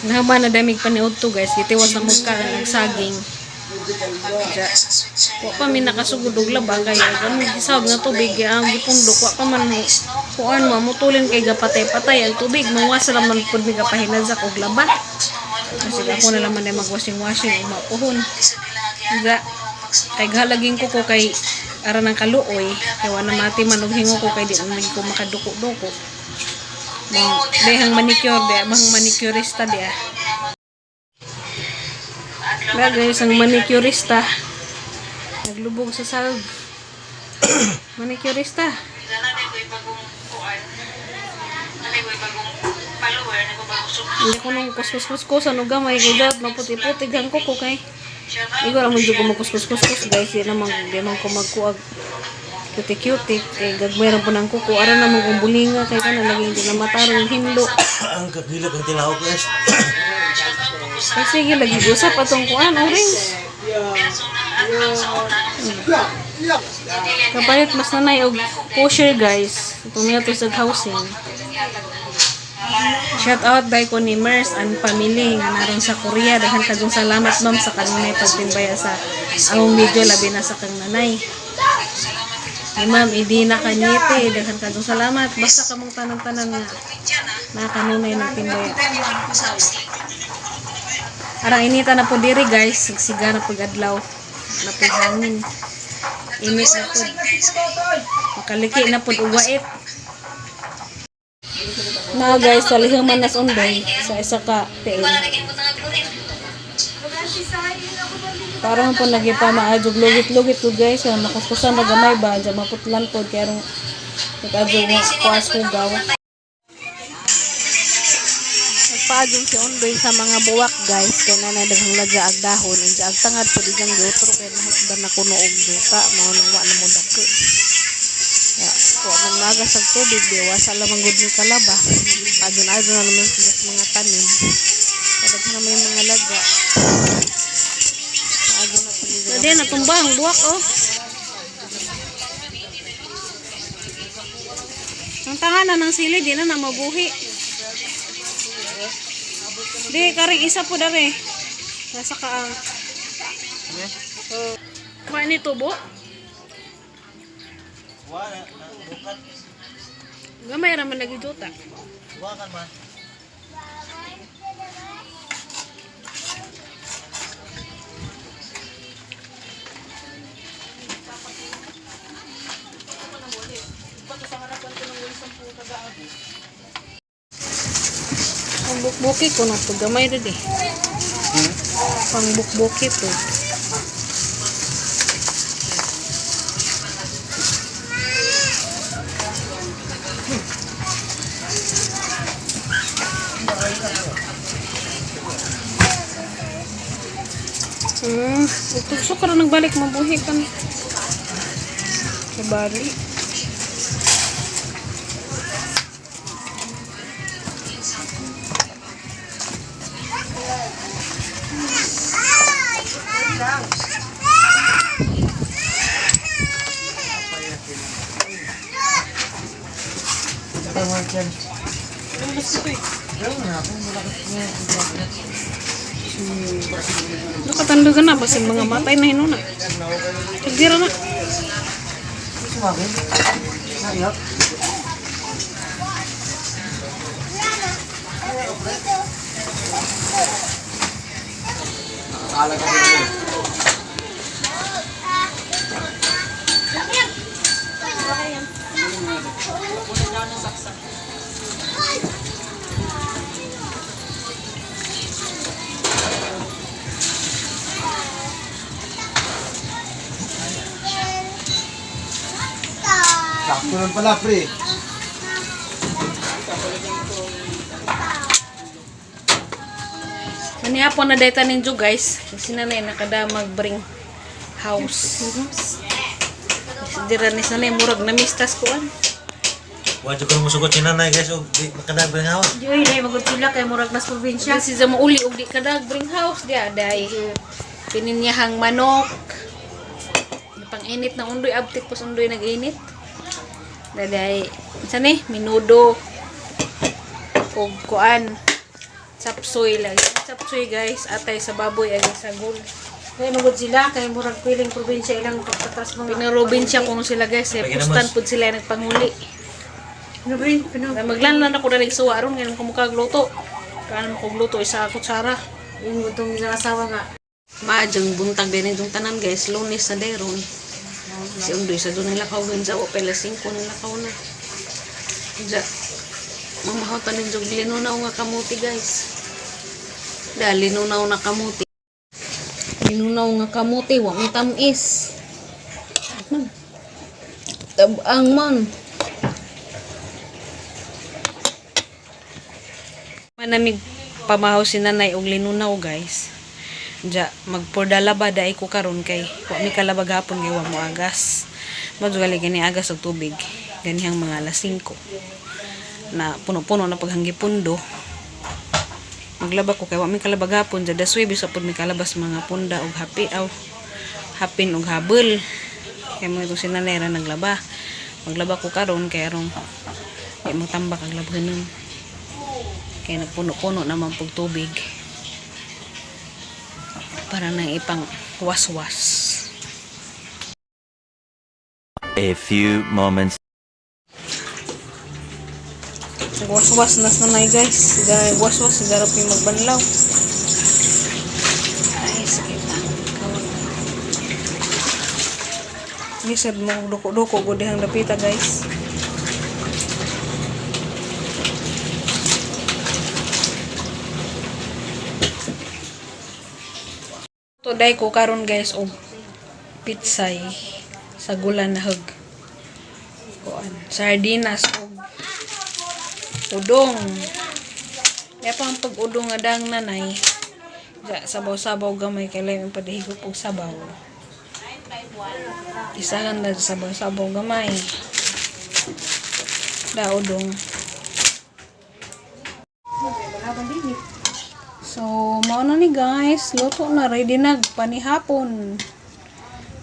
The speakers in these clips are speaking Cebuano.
Nahuman na damig paniud to, guys. Gitiwas na mugka ang saging. Ja. Wa pa mi nakasugod og laba kay ang gisawag nga tubig ang gipundok wa pa man kuan mo mutulin kay gapatay-patay ang tubig, mawasa ra man pud mi kapahinadzak og laba. Kasi ako na naman ay mag-washing-washing ug mapuhon. Ja. Kay gahalaging ko ko kay ara ng kaluoy kay wa na mati man og hingo ko kay di na ko makaduko-duko. Mo dehang manicure de, mahang manicurista de ah. Ba guys, ang manicurista naglubog sa salve. Manicurista. Hindi ko nung kuskus-kuskus ano gamay kay dad maputi-puti gan ko ko kay. Igo ra man jud ko magkuskus-kuskus, guys, di man ko magkuag cutie-cutie kay gagmay ra po ng kuko, ara naman kong bulinga kay kana lagi hindi na matarong hinlo. Ang kagilak ang tilahok, guys. Kay sige lagi usap atong kuan orange. Kapalit mas nanay og pusher, guys. Itong niya to sa housing. Shout out day ko ni Mers and family nga naron sa Korea. Daghan kajong salamat, ma'am, sa kanunay pagtimbaya sa among video, labi na sa kang nanay. Ni Ma'am Idina Cañete, daghan kajong salamat. Basta kamong tanan-tanan nga nakanunay nagtimbaya. Arang inita na po diri, guys, sigsiga na pag adlaw. Na po hangin. Init na po. Makaliki na po og wait. Na guys, salihuman nas unday sa isa ka tiil. Parang po nagipamaadjog lugit-lugit ko, guys, kaya nakuskusan na gamay ba, dyan maputlan po, kaya rong nag-adjog nga kuas hugaw. Nagpaadjog si Undoy sa mga buwak, guys, kaya nanay daghang ladya ag dahon, inja ag tangad po di diyang giutro, kaya nahutdan na kuno og duta, mao nang wa na mo dako. Ya, wa man magas ang tubig, di wasa lamang gud ni kalaba. Adyon-adyon na naman sila sa mga tanim. Kaya daghan na may mga ladya. Paadyo na po nila. Pwede natumba ang buwak oh. Ang tanga na ng sili, di na na mabuhi. Di, karing isa po dari. Nasa kaang. Kuha ni tubo. Wala, bukat. Gamay ra man lagi juta. Buwakan man. Ang bukbuki ko na to gamay ra di. Pang bukbuki to. Tugso ka ra nagbalik mabuhi kan. Sa bali. Nakatandugan na basin mga matay na hinuna. Tagira na. Sakto lang pala, pre. Manihapon na data ninyo, guys. Kasi nanay nakadamag bring house. Dira ni sanay murag namistas kuan. Wadyo ko musugot si nanay, guys, og di makadag ng house. Joy, dahil magod sila kay murag nas probinsya. Siya si Zamo uli og di kadag bring house dia day. Pininyahang manok. Pang-init na undoy abtik pos undoy nag-init. Daday, unsa ni minudo og kuan. Chapsoy lang. Chapsoy guys, atay sa baboy ay sa gul. Kaya magud sila kay murag piling probinsya ilang pagpatras mga Pinurobinsya kuno sila guys, eh, Lagi pustan naman. pud sila nagpanguli. Pino pino. Na maglanlan ako na nagsuwa aron ngayon ko mukagluto. Kaya mo kog luto isa kutsara. Yung itong isang asawa nga. Maadyang buntag din itong tanan guys, Lunes sa deron. Si Undoy sa doon nila kaugan sa opela 5 nila kaw na. Diya, mamahaw tanin jog linunaw nga kamuti guys. Da, linunaw na kamuti. Linunaw nga kamuti, wa may tamis. Tabang man. Manamig pamahaw si nanay og linunaw guys. Diya, magpordala ba dai ko karon kay wa mi kalaba gapon kay wa mo agas. Madgali gani agas og tubig ganihang mga alas 5 na puno-puno na paghanggi pundo. Maglaba ko kay wa mi kalaba gapon diya dasway bisa pud mi kalabas mga punda og hapi aw hapin og habol. Kay mo itong si nanay ra naglaba. Maglaba ko karon kay arong di mo tambak ang labhanon. Kaya nagpuno-puno naman pag tubig. Para nang ipang waswas. A few moments Waswas na sanay guys. Sigara waswas, sigara pa yung magbanlaw. Ay, sige pa. Lisod mo duko-duko gudihang dapita guys. Today ko karon guys og pitsay sa gulan na hug. Kuan, sardinas og udong. Kaya pa ang pag-udong nga dang nanay. Ja, sabaw-sabaw gamay kay lain ang padihigop og sabaw. Isahan na sabaw-sabaw gamay. Da udong. So, mao na ni guys, luto na ready na panihapon.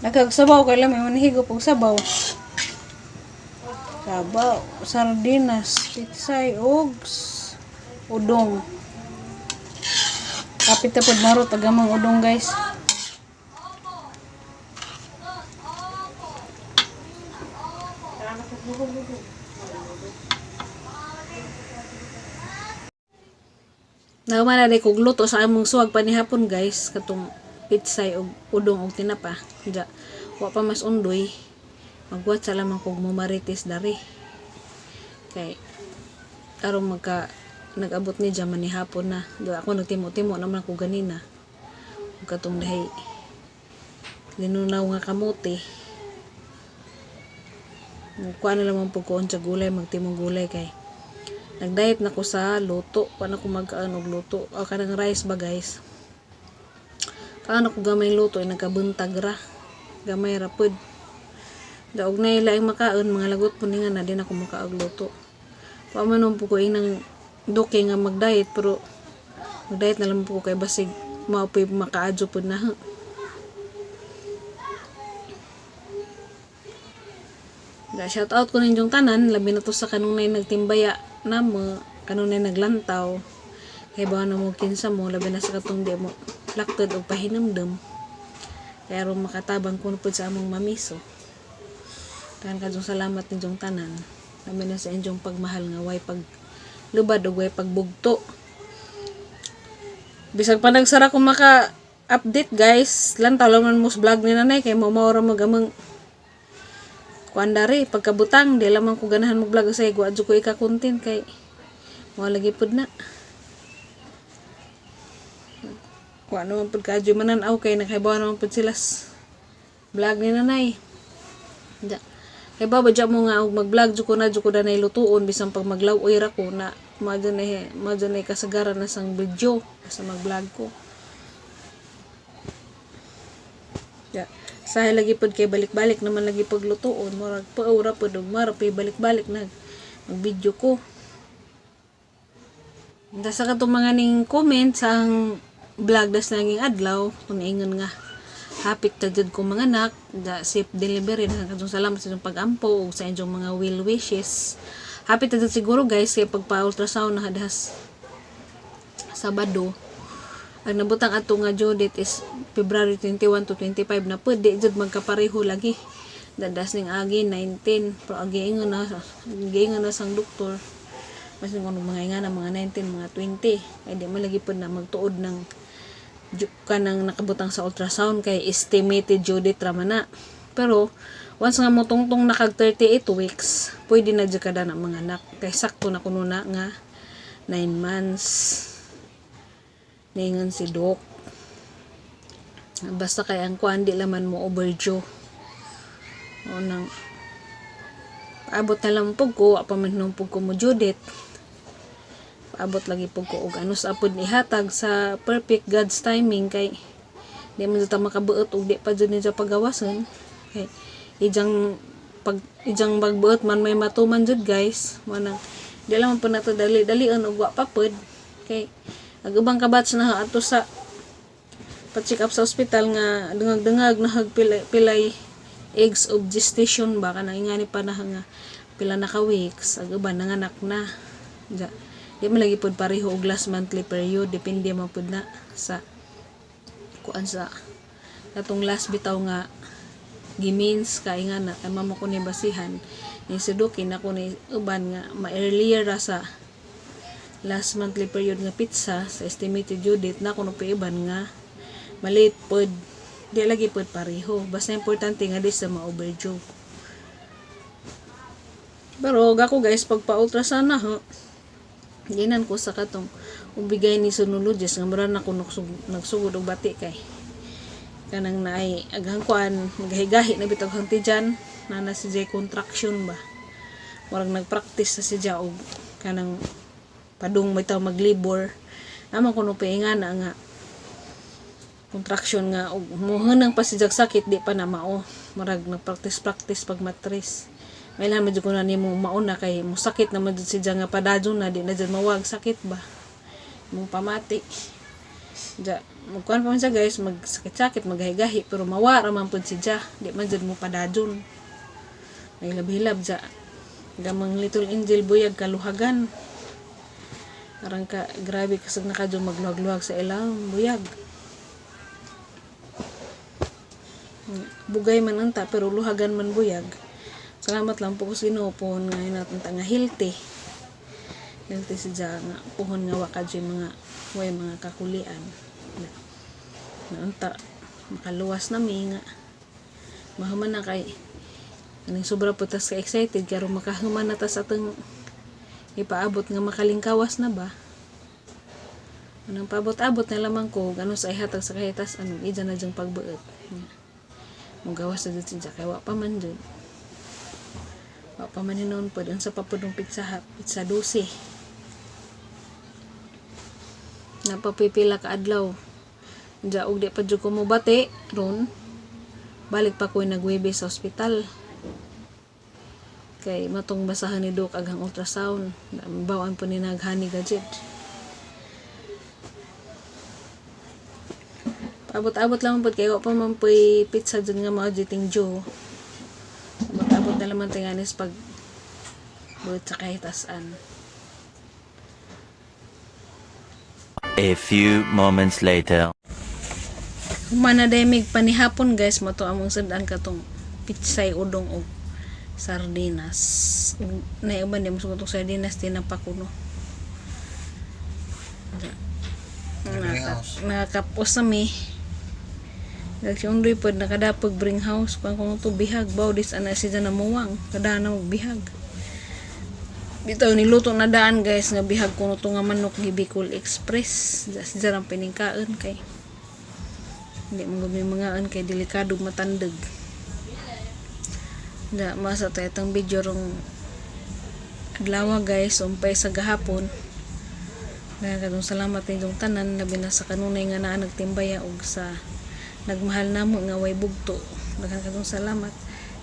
Nagkagsabaw kay lang may manihigop og sabaw. Sabaw, sardinas, pitsay, og udong. Kapit na pod maro tagamang udong guys. Nauma na day kog luto sa among suwag panihapon guys katong pitsay og udong og tinapa. Ja, wa pa mas undoy. Magwat sa lamang kog mumarites dari. Kay aron magka nag-abot ni dyan manihapon na. Do ako nagtimo-timo naman ako ganina. Ug katong dahi linunaw nga kamote. Mukuha na lamang po ko sa gulay, magtimong gulay kay nag-diet na ko sa luto. Paano ko magkaan og luto? O kanang rice ba guys? Paano ko gamay luto ay nagkabuntag ra. Gamay ra pud. Daog na ila ang makaon, mga lagot po ni nga na din ako makaog luto. Pa man po ko inang duke nga mag-diet pero mag-diet na lang po ko kay basig mao po'y makaadyo pud na ha. Da, shout out ko ninyong tanan, labi na to sa kanunay nagtimbaya namo, kanunay naglantaw. Kay bawa na mo kinsa mo, labi na sa katong di mo laktod og pahinumdum. Kaya aron makatabang kuno pud sa among mamiso. Tahan ka salamat ninyong tanan. Labi na sa inyong pagmahal nga way pag lubad og way pagbugto. Bisag pa nagsara ko maka update guys, lantaw lang man mo sa vlog ni nanay kay mao mao ra magamang kuan dari pagkabutang di lamang ko ganahan mag vlog sa igwa adyo ko ika content kay mo lagi pud na. Kuan naman pud kaadyo manan-aw kay nakaibaw naman pud sila vlog ni nanay. Da. Kay baba dya mo nga og mag-vlog jud ko na jud ko danay lutuon bisan pag maglaw-oy ra ko na mao na kasagaran na sang video basta mag-vlog ko. Ya. Sahay lagi pod kay balik-balik naman lagi paglutuon murag paura pod og mara pay balik-balik nag mag-video ko. Da sa katong mga ning comment sa ang vlog das naging adlaw kung ingon nga hapit ta jud ko mga anak da safe delivery na katong salamat sa inyong pag-ampo ug sa inyong mga will wishes. Hapit ta jud siguro guys kay pagpa ultrasound na hadhas Sabado. Ang nabutang ato nga due date is February 21 to 25 na pud, di jud magkapareho lagi. Dadas ning agi 19, pero agi ingon na sang doktor mas kung mga nga na mga 19, mga 20, kay di man lagi pud na magtuod ng kanang nakabutang sa ultrasound kay estimated due date ra man na. Pero once nga motungtong na kag 38 weeks, pwede na jud kada na mga anak kay sakto na kuno na nga 9 months, ningon si Doc. Basta kay ang kuan di laman mo overdue o nang paabot na lang pug ko, wa pa man nung pug ko mo due date. Paabot lagi pug ko og ano sa apod ihatag sa perfect God's timing, kay di man jud ta makabuot og di pa jud niya pagawason, kay ijang pag ijang magbuot man may matuman jud, guys. Mo nang di lang man po nato dali dalion og wa pa pod, kay ang ubang kabatch na ato sa pa-check up sa ospital nga dungag-dungag na hag pilay, pilay eggs of gestation ba, kanang ingani pa na nga pila na ka weeks, ang uban nanganak na. Ja, di man lagi pod pareho og last monthly period, depende man pod na sa kuan sa katong last bitaw nga gimins kay nga na kay mamo ko ni basihan ni si Duki na ko ni uban nga ma-earlier ra sa last monthly period nga petsa sa estimated due date na kuno pa uban nga malate pod. Di lagi pod pareho, basta importante nga di sa ma-overdue. Pero gako, guys, pag pa-ultrasound na ho, ginan ko sa katong ubigay ni sonologist nga mura na ko nagsugod og bati, kay kanang naay aghang kuan, gahi-gahi na bitaw hang tiyan na na si Jay contraction ba, murag nagpractice na si Jay og kanang padung bitaw maglibor naman kuno paingana nga contraction nga og muhunang pa si Jag sakit, di pa na mao, murag nagpractice practice pag matris. May man jud ko na nimo mauna kay musakit naman jud si Jay nga padadyon na di na jud mawag sakit ba mong pamati. Ja, magkuan pa man siya, guys, magsakit-sakit, magahi-gahi, pero mawa ra man pud si Ja, di man jud mo padadyon. May hilab-hilab ja. Gamang little angel buyag kaluhagan. Arang ka grabe kasag nakadyo magluhag-luhag sa ilang buyag. Bugay man anta pero luhagan man buyag. Salamat lang po ko sa Ginoo pohon nga hinatang nga healthy. Healthy si Ja nga pohon nga wa kadyo'y mga way mga kakulian. Na, na unta makaluwas na mi nga mahuman na, kay kaning sobra po tas ka excited karon makahuman na ta sa atong ipaabot nga makalingkawas na ba. Anong paabot-abot na lamang ko gano sa ihatag sa kahitas anong ija na dyang pagbuot. Mugawas na jud si Jack kay wa pa man jud. Wa pa man hinuon pod unsa pa pud pizza ha, pizza 12. Napapipila ka adlaw. Ja og di pa jud ko mobati ron. Balik pa ko nagwebe sa ospital. Kay matong basahan ni Doc aghang ultrasound. Bawaan po ni naghani gadget. Paabot-abot lang pod kay wa pa man po'y pizza dyan nga mga jiting Joe. Abot-abot na naman tinganis pag buot sa kahitasan. A few moments later. Human na mig panihapon, guys, mo to among sudan katong pitsay udong og sardinas. Ug naiuban di mo sugod og sardinas tinapa kuno. Nakakapos na mi. Nagsiundoy pod nakadapog bring house kung kung to bihag baw dis ana siya na muwang kada na bihag. Bitaw niluto na daan, guys, nga bihag kuno to nga manok gi Bicol Express. Siya ang piningkaon kay hindi mo gud mangaan kay delikado matandog. Da masa tayo itong video rong adlaw, guys, umpay sa gahapon. Daghang salamat ninyong tanan, labi na sa kanunay nga naa nagtimbaya og sa nagmahal namo nga way bugto. Daghang katong salamat.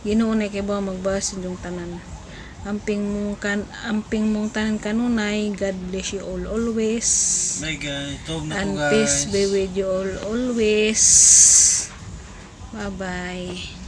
Ginoo na kay ba magbas inyong tanan. Amping mong tanan kanunay. God bless you all always. Bye guys, tug na ko And guys. peace be with you all always. Bye-bye.